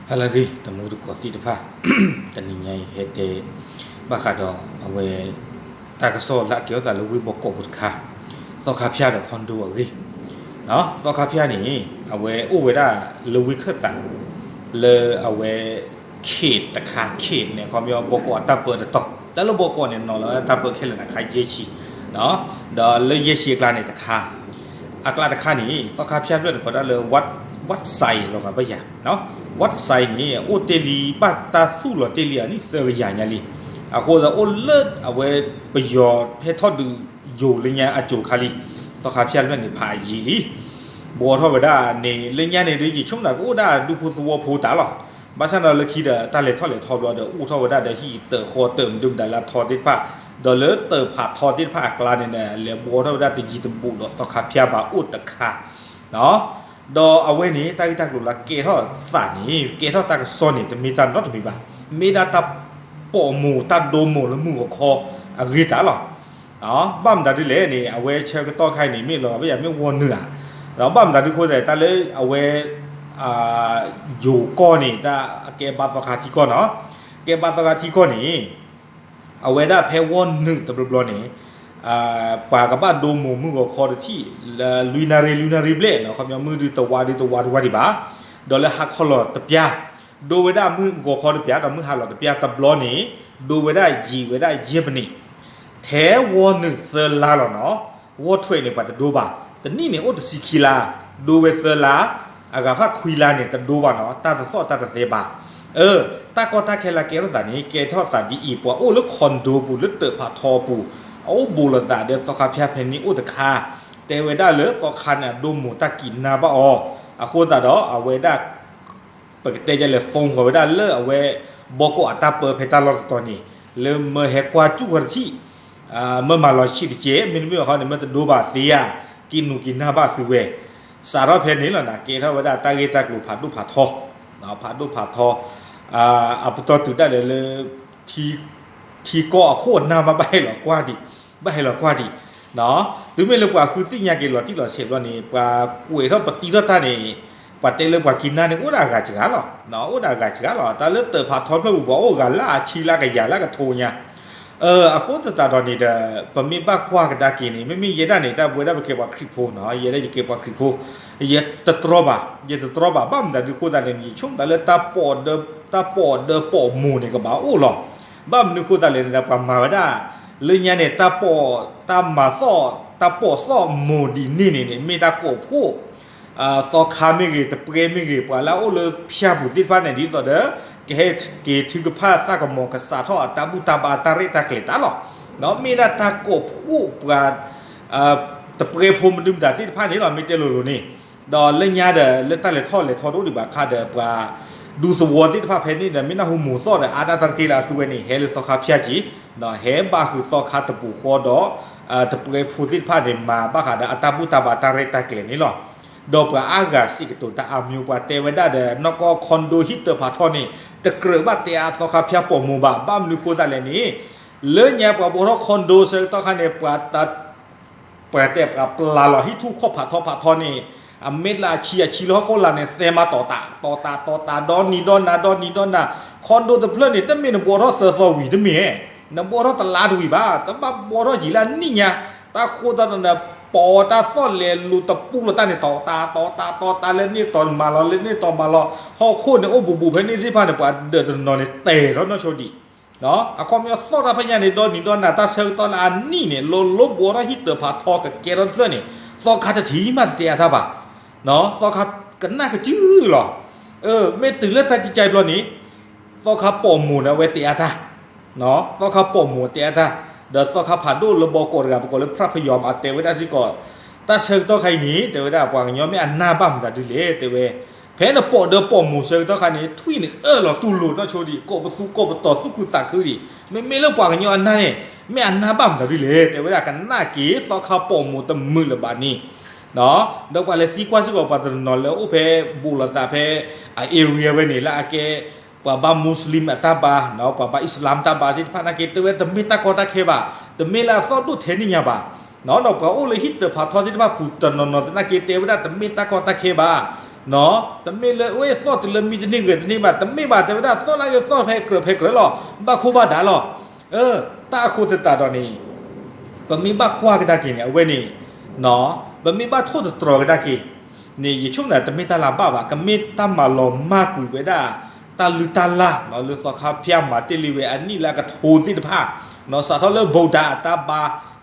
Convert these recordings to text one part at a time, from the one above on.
ဟါလၢအဂ့ၤ တမူတကိးသ့ၣ်တဖၣ်, တနံၤညါအံၤဟဲတဲဘၣ်ဃးဒီးအဝဲ တၢ်ကစီၣ်လၢအကဲထီၣ်သးလၢဝ့ၢ်ဘီကီးပူၤတခါ, သီခါဖၠၣ်ဒီး condo အဂ့ၢ်, သီခါဖၠၣ်န့ၣ် အဝဲအိၣ်ဝဲဒၣ်လၢဝ့ၢ်ခၢၣ်သး လၢအဝဲ ခ့တခါ ခ့န့ၣ် အခီပညီဘီကီးအတၢ်ပၢတတီၤ တၢ်လၢဘီကီးန့ၣ် နီၤလီၤတၢ်ပၢခဲလၢာ်န့ၣ် ခါယဲၢ်ဆံ, ဒီးလၢယဲၢ်ဆံအကျါန့ၣ်တခါ, အကျါတခါန့ၣ် သီခါဖၠၣ်ဖျၢၣ်န့ၣ် ကိးဒၣ်လၢ Wat Sai လီၤဂာ်ဘၣ်ယၤ, Wat Sai န့ၣ် အိၣ်တ့ၢ်လံ ဘၣ်တၢ်သူၣ်လီၤတ့ၢ်လံအနံၣ်သၢကယၤညါလံ, အဃိသတးအိၣ်လၢအဝဲပယီၤဟဲထီၣ်ဒုးယိၤလၢညါအစိၤခါလံ, သီခါဖၠၣ်ဖျၢၣ်န့ၣ် ဖးယံာ်လံ, ဘှီထီၣ်ဝဲဒၣ်န့ၣ် လၢညါန့ၣ်ဒီး ယဆိကမိၣ်သးကအိၣ်ဒၣ်ဒူဖိသဝီဖိတၢ်လီၤ, ဘၣ်ဆၣ်ဒီးလၢခံဒီး တၢ်လဲၤထီၣ်လဲၤထီဘျီဒီး အိၣ်ထီၣ်ဝဲဒၣ်ဒီးဟံၣ်တၢၤဃီတၢၤမနုၤမတၤလၢအထီသ့ၣ်တဖၣ်, ဒီးလၢတၢၤဖးထီသ့ၣ်တဖၣ်အကျါန့ၣ်ဒီး လဲၤဘှီထီၣ်ဝဲဒၣ်တယံၤတဘူးဒီးသီခါဖၠၣ်ဘၣ်အိၣ်တခါ ဒီးအဝဲန့ၣ် တၢ်ဂ့ၢ်တၢ်ကျိၤလၢကဲထီၣ်သးန့ၣ် ကဲထီၣ်တၢ်ကစီၣ်န့ၣ် တမ့ၢ်တၢ်နီတမံၤဘၣ်, မ့ၢ်ဒၣ်တၢ်ပိာ်မိၢ်တၢ်ဒိမိၢ်လၢမုၢ်ဂီၤခီအဂ့ၢ်တၢ်လီၤ. ဘၣ်မတၤဒ်လဲၣ်န့ၣ် အဝဲဆၢကတီၢ်ခါအံၤန့ၣ် မ့ၢ်လီၤဂာ်ဘၣ်ယၤမ့ၢ်ဝီနုာ်ဧါ, ဒီးဘၣ်မတၤဒ်အဃိသတး တၢ်လၢအဝဲ ယိၤကီၢ်န့ၣ် တၢ်အကဲဘါသီခါထံကီၢ်နီၤ, ကဲဘါသီခါထံကီၢ်န့ၣ် အဝဲဒၣ်ဖဲဝီနုာ်တဘျီဘျီန့ၣ် ပှၤကဘၣ်ဒိမိၢ်မုၢ်ဂီၤခီတထံၣ် လၢလွံၢ်နၣ်ရံၣ် လွံၢ်နၣ်ရံၣ်ဘျဲၣ်နီၤ, ခီပညီမုၢ်ဒုးတဝါဒုးတဝါတဝါဒံးဘၣ်, ဒီးလၢဟါခီလီၤတပျၢ်, ဒိဝဲဒၣ်မုၢ်ဂီၤခီတပျၢ် ဒီးမုၢ်ဟါလီၤတပျၢ်တဘျီန့ၣ် ဒိဝဲဒၣ်ယံာ်ဝဲဒၣ်ယဲၢ်မံးနံး, ထဲဝီနုာ်သၢလါလီၤနီၤ, ဝီထွဲးန့ၣ် ပှၤတဒိဘၣ်, တနံၣ်န့ၣ်အိၣ်တဆံခံလါ, ဒိဝဲသၢလါ, အဂၤဖၣ်ခွံလါန့ၣ် တဒိဘၣ်နီၤ, တၢ်တသီၣ်တၢ်တသဲဘၣ် အၢ, တၢ်ကီတၢ်ခဲလၢကဲထီၣ်သးန့ၣ် ကဲထီၣ်သးဒ်အံၤ, ပှၤအိၣ်လၢ condo ပူၤ လၢတၢၤဖးထီပူၤ, အအိၣ်ဘူးလိာ်သးဒီးသီခါဖၠၣ်ဖဲန့ၣ်အိၣ်တခါ, တဲဝဲဒၣ်လၢသီခါန့ၣ် အဒိမိၢ်တၢ်ကံးနါဘၣ်အီၤ, အဃိသတးဒီးအဝဲဒၣ် ပကတဲဒ်လဲၣ် phone ဃီၤဝဲဒၣ်လၢအဝဲ ဘီကီးအတၢ်ပၢဖဲတၢ်လီၢ်တတီၤန့ၣ်, လၢမၢဟဲကွၢ်စူၢ်ဃီၤတထံၣ်, မၢမၤလီၤဆံးတကဲး, မ့တမ့ၢ်ဘၣ်ဃီန့ၣ် မၢတဒိဘၣ်သ့ဧါ, က့ၤနူၤက့ၤနၢ်ဘၣ်သုဝဲ, စးထီၣ်ဖဲန့ၣ်လီၤန့ၣ် ကဲထီၣ်ဝဲဒၣ်တၢ်ဂ့ၢ်တၢ်ကျိၤဖးဒိၣ်ဖးထီ, ဖးဒိၣ်ဖးထီ, အပတီၢ်တုၤဒၣ်လဲာ်လၢ ထံကီၢ်အခိၣ်အနၢ်ဘၣ် ဘၣ်ဟဲလီၤကွၢ်ဒံး, ဘၣ်ဟဲလီၤကွၢ်ဒံး, တုၤမ့ၢ်လၢပှၤဃုသ့ၣ်ညါက့ၤလီၤတံၢ်လီၤဆဲးဘျီန့ၣ် ပှၤကွဲးထီၣ်ပတံထီၣ်တၢ်န့ၣ်, ပှၤတဲလၢပှၤကံးနါန့ၣ် အိၣ်ဒၣ်အဂၤစှၤလီၤ, အိၣ်ဒၣ်အဂၤစှၤလီၤ, တၢ်လၢတၢၤဖးထီဖျၢၣ်ပူၤ ပှၤအိၣ်ဂၤလၢအဆံလၢကယၤလၢကထိညါ, အဃိသတးဒီးန့ၣ်ဒီး ပမ့ၢ်ဘၣ်ကွၢ်ကဒါက့ၤန့ၣ် မ့မ့ၢ်ယဲဒၣ်န့ၣ် တၢ်ပဝဲဒၣ်ပကဲပှၤခရံာ်ဖိနီၤ, ယဲဒၣ်ယကဲပှၤခရံာ်ဖိ, ယတတြီဘၣ်, ယတတြီဘၣ်, ဘၣ်မနုၤဒုးအဃိသတးလဲၣ်န့ၣ် ယဆိကမိၣ်သးလၢ တၢ်ပိာ်ဒၢပိာ်မိၢ်န့ၣ် ကဘၣ်အိၣ်လီၤ, ဘၣ်မနုၤအဃိသတးလဲၣ်န့ၣ်ဒီး ပှၤမၤဝဲဒၣ် လၢညါန့ၣ် တၢ်ပိာ်, တၢ်မၤသီၣ်, တၢ်ပိာ်သီၣ်မိၢ်ဒ်န့ၣ်န့ၣ်န့ၣ် မ့ၢ်တၢ်ကိးဖှိၣ် သီခါမ့ၢ်ဂ့ၤ, တပှဲၤမ့ၢ်ဂ့ၤ, ပှၤလၢအအိၣ်လၢဖၠၣ်ပူၤသ့ၣ်တဖၣ်န့ၣ် ဒ်သိးဒီး ကဟဲက့ၤထုကဖၣ်သးကမီၤ ကစးထီၣ်အတၢ်ဘူၣ်တၢ်ဘါ တၢ်ရဲၣ်တၢ်ကျဲၤတၢ်လီၤ, မ့ၢ်ဒၣ်တၢ်ကိးဖှိၣ်ပှၤ တပှဲၤဖိမနုၤမတၤသ့ၣ်တဖၣ်န့ၣ်လီၤ. မ့ၢ်တဲလိၤလိၤန့ၣ် ဒီးလၢညါဒီး လၢတၢ်လဲၤထီၣ်လဲၤထီတအိၣ်ဒံးဘၣ်အခါဒီး ပှၤဒူသဝီသ့ၣ်တဖၣ်ဖဲန့ၣ်ဒီး မ့ၢ်နၢ်ဟူမိၢ်သီၣ်ဒီး အါဒၣ်တၢ်တက့ၢ်လၢအသူဝဲန့ၣ် ဟဲလၢသီခါဖၠၣ်က့ၤ, ဟဲဘၣ်ဃုာ်သီခါတပူၤဃီဒီး တပှဲၤဖိသ့ၣ်တဖၣ်န့ၣ် မၤဘၣ်ဃးဒီးအတၢ်ဘူၣ်တၢ်ဘါ တၢ်ရဲၣ်တၢ်ကျဲၤန့ၣ်လီၤ. ဒီးပှၤအါဂၤစံးကတိၤတၢ်အါမံၤ ပှၤတဲဝဲဒၣ်ဒီး နီၢ်ကီၢ် condo ဟံၣ်တၢၤဖးထီန့ၣ် တကြၢးဘၣ်တဲအါသီခါဖၠၣ်ပိာ်မိၢ်ဘၣ်. ဘၣ်မနုၤအဃိသတးလဲၣ်န့ၣ် လၢညါပှၤဘှီထီၣ် condo ဆၢကတီၢ်ခါန့ၣ် ပှၤ ပှၤတဲပှၤပျၢ်လီၤ ဟံၣ်ထူၣ်ခီၣ်ဖးထီဖးထီန့ၣ် အမဲာ်လၢအဆံအဆံလီၤဟီၣ်ခိၣ်လာ်န့ၣ် သဲမၤတီၤတး တီၤတး တီၤတး ဒီနံၤဒီနၤ ဒီနံၤဒီနၤ condo တဖျၢၣ်န့ၣ် တမ့ၢ်နဘှီထီၣ်သၢသီဝံၤတမ့ၢ်, နဘှီထီၣ်တလါတဝံၤဘၣ် တဘၣ်ဘှီထီၣ်ယံာ်လၢအနံၣ်ညါ, တၢ်ဃိသတးဒီး ပိာ်တၢ်သီၣ်လဲၤလူၤတပူၤလိာ်တၢ်န့ၣ် တီၤတး တီၤတး တီၤတး လၢန့ၣ်တီၤမၤလီၤ လၢန့ၣ်တီၤမၤလီၤ ဟီၣ်ခိၣ်န့ၣ်အိၣ်ဘူးဘူးဖဲန့ၣ်သ့ၣ်တဖၣ်န့ၣ် ပှၤဒၢးတနီၤန့ၣ်တဲာ်ထီၣ်နီၢ်ဆိဒံး အခီပညီသီၣ်တၢ်ဖဲညါန့ၣ် ဒီနံၤဒီနၤ တၢ်ဆၢကတီၢ်လၢအနံၣ်န့ၣ် လိၤလိၤဘှီထီၣ်ဟံၣ်တၢၤဖးထီကကဲထီၣ်တဖျၢၣ်န့ၣ် သီခါတထံၣ်မးတတဲအါတၢ်ဘၣ်, သီခါကနၣ်ကစုၢ်လီၤ. မ့ၢ်တုၤလၢတၢ်ကံကါဘျီန့ၣ် သီခါပိာ်မိၢ်န့ၣ် အဝဲတဲအါတၢ်, သီခါပိာ်မိၢ်တဲအါတၢ်, ဒီးသီခါဖးဒိၣ်လၢဘီကီးတဂၤ ပကိးလၢ ဖရၣ်ဖယီၤ အတဲဝဲဒၣ်စ့ၢ်ကီး တၢ်ဆၢကတီၢ်ခါအံၤန့ၣ် တဲဝဲဒၣ်ပှၤကညီမ့ၢ်အနၢ်ဘၣ်မတၤဒ်လဲၣ် တဲဝဲ ဖဲနပိာ်ဒၢပိာ်မိၢ်ဆၢကတီၢ်ခါန့ၣ် ထွံၣ်န့ၣ်အၢၣ်လီၤတူၢ်လိာ်နီၢ်ဆိဒံး ကိးပသူကိးပတီၤသူၣ်ခုသးခုဒံး မ့မ့ၢ်လၢပှၤကညီအနၢ်န့ၣ် မ့ၢ်အနၢ်ဘၣ်မတၤဒ်လဲၣ် တဲဝဲဒၣ်ကနၣ်က့ၤ သီခါပိာ်မိၢ်တမုာ်လၢၤဘၣ်န့ၣ် ဒီးပှၤလဲၤသံကွၢ်စ့ၢ်ကီးပှၤတနီၤလၢအိၣ်ဖဲ ဘူးလိာ်သးဖဲ အ area ဝဲန့ၣ် လၢအကဲ ပှၤဘါ Muslim အတၢ်ဘါ ပှၤဘါ Islam တၢ်ဘါသ့ၣ်တဖၣ်နာ်က့ တဲဝဲတမ့ၢ်တၢ်ကီတၢ်ခဲဘၣ်, တမ့ၢ်လၢအသီၣ်ဒိၣ်ထဲန့ၣ်ညါဘၣ်, ဒီးပှၤအိၣ်လၢဟံၣ်တၢၤဖးထီသ့ၣ်တဖၣ်ပူၤတနီၤနီၤသနာ်က့ တဲဝဲဒၣ်တမ့ၢ်တၢ်ကီတၢ်ခဲဘၣ်, တမ့ၢ်လၢအဝဲသီၣ်တုၤလၢမံတန့ၢ်ဂဲၤတန့ၢ်ဘၣ်, တမ့ၢ်ဘၣ်, တဲဝဲဒၣ်သီၣ်နာ်က့သီၣ်ဖဲကြၢးဖဲကြၢးလီၤ, ဘၣ်ခိၣ်ဘၣ်ဒါလီၤ. တၢ်အဃိသတးဒီးန့ၣ် ပမ့ၢ်ဘၣ်ကွၢ်ကဒါက့ၤန့ၣ် အဝဲန့ၣ် ပမ့ၢ်ဘၣ်ထိၣ်သတြီၤကဒါက့ၤန့ၣ် ယဆိကမိၣ်တမ့ၢ်တၢ်လၢအဘၣ်ဘၣ်, ကမ့ၢ်တၢ်မၤလီၤမၢ်ကွံာ်ဝဲဒၣ် တၢ်လုၢ်တၢ်လၢ် လၢသီခါဖၠါမၤတ့ၢ်လံဝဲအနံၣ်လၢအကထိသ့ၣ်တဖၣ်, စးထီၣ်လၢ Buddha အတၢ်ဘါ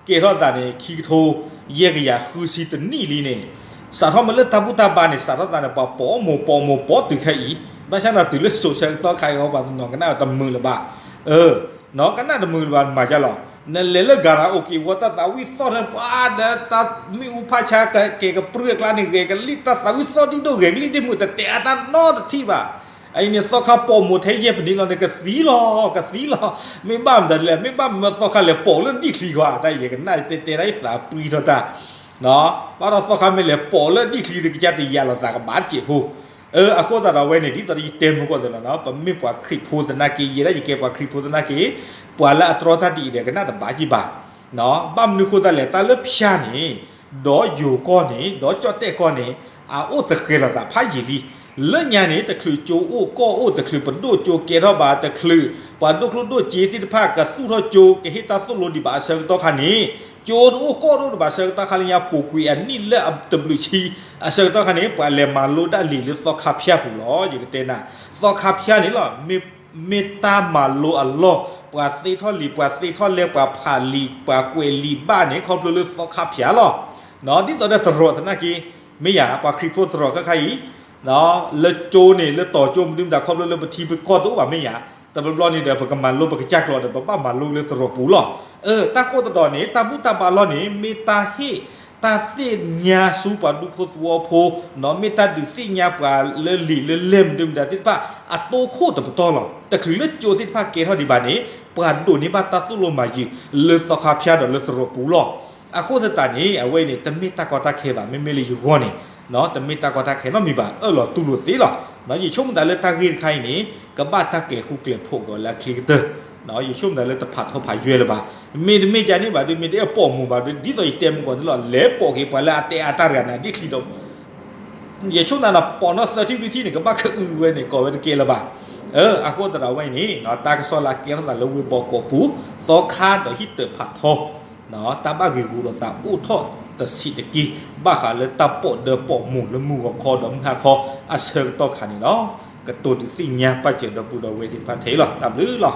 ကဲထီၣ်သးန့ၣ် ခံကထိယဲၢ်ကယၤဃုဆံတနံၣ်လံန့ၣ်, စးထီၣ်မ့ၢ်လၢတၢ်ဘူၣ်တၢ်ဘါန့ၣ် စးထီၣ်သးန့ၣ် ပှၤပိာ်မိၢ်ပိာ်မိၢ်ပိာ်တုၤခဲအံၤ, ဘၣ်ဆၣ်န့ၣ်တုၤလၢစိၤဆၢကတီၢ်ခါအံၤ ပှၤတနီၤကနၣ်တမုာ်လၢၤဘၣ်, နီၤကနၣ်တမုာ်လၢၤဘၣ်မၤဒ်လဲၣ်, နလဲၤလၢ karaoke ဝံၤ တၢ်သးဝံၣ်သီၣ်ထီၣ်န့ၣ် ပှၤဒီးတၢ်မ့ၣ်အူဖးဆါကဲကပြုၢ်အကျါန့ၣ် ဂဲၤကလံၣ် တၢ်သးဝံၣ်သီၣ်ဒံၣ်ဒိၣ် ဂဲၤကလံၣ်ဒံၣ်မုၢ် တတဲအါတၢ်နီတထံၣ်ဘၣ်. အအံၤန့ၣ် သီခါပိာ်မိၢ်ထဲယဲၢ်ပနံးလီၤန့ၣ် ကသံလီၤ ကသံလီၤ, မ့ၢ်ဘၣ်မတၤလဲၣ်, မ့ၢ်ဘၣ်မၢသီခါလဲၤပိာ်လၢဒံၣ်ချံဂီၤ တၢ်ယဲၢ်ကနၣ်တဲတဲဒၣ်ယသးပှံထီၣ်တၢ် ဘၣ်ဒီးသီခါမ့ၢ်လဲၤပိာ်လၢဒံၣ်ချံဒီး ကစၢ်တယာ်လိာ်သးကဘၣ်တစဲးဖိ. အဃိသတးဒီးဝဲန့ၣ် ဒ်သိးယတဲမုၢ်ကီၢ်သ့ၣ်လီၤနီၤ, ပမ့ၢ်ပှၤခရံာ်ဖိသနာ်က့ ယဲဒၣ်ယကဲပှၤခရံာ်ဖိသနာ်က့ ပှၤလၢအတြီတၢ်ဒ်အံၤဒီး ကနၣ်တဘၣ်က့ၤဘၣ်. ဘၣ်မနုၤဃိသတးလဲၣ်, တၢ်လၢဖၠါန့ၣ် ဒီးယိၤကီၢ်န့ၣ် ဒီးကၠီၣ်တဲၣ်ကီၢ်န့ၣ် အအိၣ်သဃဲၤလိာ်သးဖးယံာ်လံ. လၢညါန့ၣ် တချုးကၠိအိၣ်ကီၢ်အိၣ် တချုးပဒိၣ်ကၠိကဲထီၣ်ဘၣ် တချုးပှၤဒိၣ်ကျိၣ်ဒိၣ်စ့သ့ၣ်တဖၣ် ကသူၣ်ထီၣ်ကၠိ ကဟ့ၣ်တၢ်သိၣ်လိဒံးဘၣ်အဆၢကတီၢ်ခါန့ၣ် ကၠိတအိၣ်ကီၢ်တအိၣ်ဒံးဘၣ်အဆၢကတီၢ်ခါလၢညါ ပူၤကွံာ်အနံၣ်လၢအတဘျုးဆံ အဆၢကတီၢ်ခါန့ၣ် ပှၤလဲၤမၤလိဒၣ်လံာ်လၢသီခါဖၠါပူၤလီၤ. ယကတဲနၤ သီခါဖၠါန့ၣ်လီၤ မ့ၢ်တၢ်မၤလိအလီၢ် ပှၤသ့ထီၣ်လံာ် ပှၤသ့ထီၣ်လဲ ပှၤဖးလံာ် ပှၤကွဲးလံာ်ဘၣ်န့ၣ် ခီဖျိလၢသီခါဖၠါလီၤ. ဒ်သိးဒီးသရိာ်သနာ်က့ မ့ၢ်ယၤ ပှၤခရံာ်ဖိသရိာ်ခဲခါအံၤ လၢကၠိန့ၣ် လၢတီၤကၠိမနုၤမတၤ ခီဖျိလၢပထံပကီၢ်တအိၣ်ဘၣ်မ့ၢ်ယၤ, တဘျီဘျီန့ၣ်ဒီး ပကမၤလိပကစၢ်ကျိာ်ဒီး ပဘၣ်မၤလိလၢသရိာ်ပူၤလီၤ. တၢ်ဃိသတးဒီးန့ၣ် တၢ်ဘူၣ်တၢ်ဘါလီၢ်န့ၣ် မ့ၢ်တၢ်ဟ့ၣ်တၢ်သ့ၣ်ညါဆူပှၤဒူဖိသဝီဖိ, မ့ၢ်တၢ်ဒုးသ့ၣ်ညါပှၤလၢလံာ်လၢလဲၢ်မနုၤမတၤသ့ၣ်တဖၣ် အတိခိၣ်တပတီၢ်လီၤ. တချုးလၢကၠိသ့ၣ်တဖၣ်ကဲထီၣ်ဒံးဘၣ်န့ၣ် ပှၤဒိးန့ၢ်ဘၣ်တၢ်သိၣ်လိမၤယုာ်လၢသီခါဖၠါဒီးလၢသရိာ်ပူၤလီၤ. အဃိသတးန့ၣ် အဝဲအံၤန့ၣ် တမ့ၢ်တၢ်ကီတၢ်ခဲဘၣ်, မ့မ့ၢ်လၢယဂီၢ်န့ၣ် တမ့ၢ်တၢ်ကီတၢ်ခဲနီတမံၤဘၣ်, အၢၣ်လီၤတူၢ်လိာ်သ့လီၤ. ယဆိကမိၣ်သးလၢတၢ်ဂ့ၢ်တခါအံၤန့ၣ် ကဘၣ်တၢ်ကျဲၤဃူကျဲၤဖိးက့ၤလၢအချံကတၢၢ်, ယဆိကမိၣ်သးလၢတဖးထီဖးယွဲလၢၤဘၣ်. မ့တမ့ၢ်ကန့ၣ်ဘၣ်ဒီး မ့ၢ်တအဲၣ်ပိာ်မိၢ်ဘၣ်ဒီး ဒ်သိးယတဲမုၢ်ကီၢ်န့ၣ်လီၤ လဲၤပိာ်က့ၤပှၤလၢအတဲအါတၢ်တဂၤန့ၣ် ဒ်ချံဒီး ယဆိကမိၣ်သးနီၤ ပိာ်နီၣ်သၢထံလွံၢ်ထံန့ၣ် ကဘၣ်ကအုဝဲန့ၣ် ကိးဝဲတကဲလၢၤဘၣ်. အဃိသတးဒီးဝဲအံၤန့ၣ် တၢ်ကစီၣ်လၢအကဲထီၣ်သးလၢဝ့ၢ်ဘီကီးပူၤ သီခါဒီးဟံၣ်တၢၣ်ဖးထီ တၢ်ဘၣ်ဂ့ၢ်ဂူၤလိာ်သးအိၣ်ထီၣ်တဆံးတက့ၢ် ဘၣ်ဃးလၢတၢ်ပိာ်ဒၢပိာ်မိၢ်လၢမုၢ်ဂီၤခီဒီးမုၢ်ဟါခီအဆၢကတီၢ်ခါန့ၣ်လီၤ. ကတိၤဒုးသ့ၣ်ညါပာ်စၢၤဒီပုၢ်ဒီဝဲၢ်သ့ၣ်တဖၣ်ထဲအံၤလီၤ. တၢ်ဘျုးလီၤ.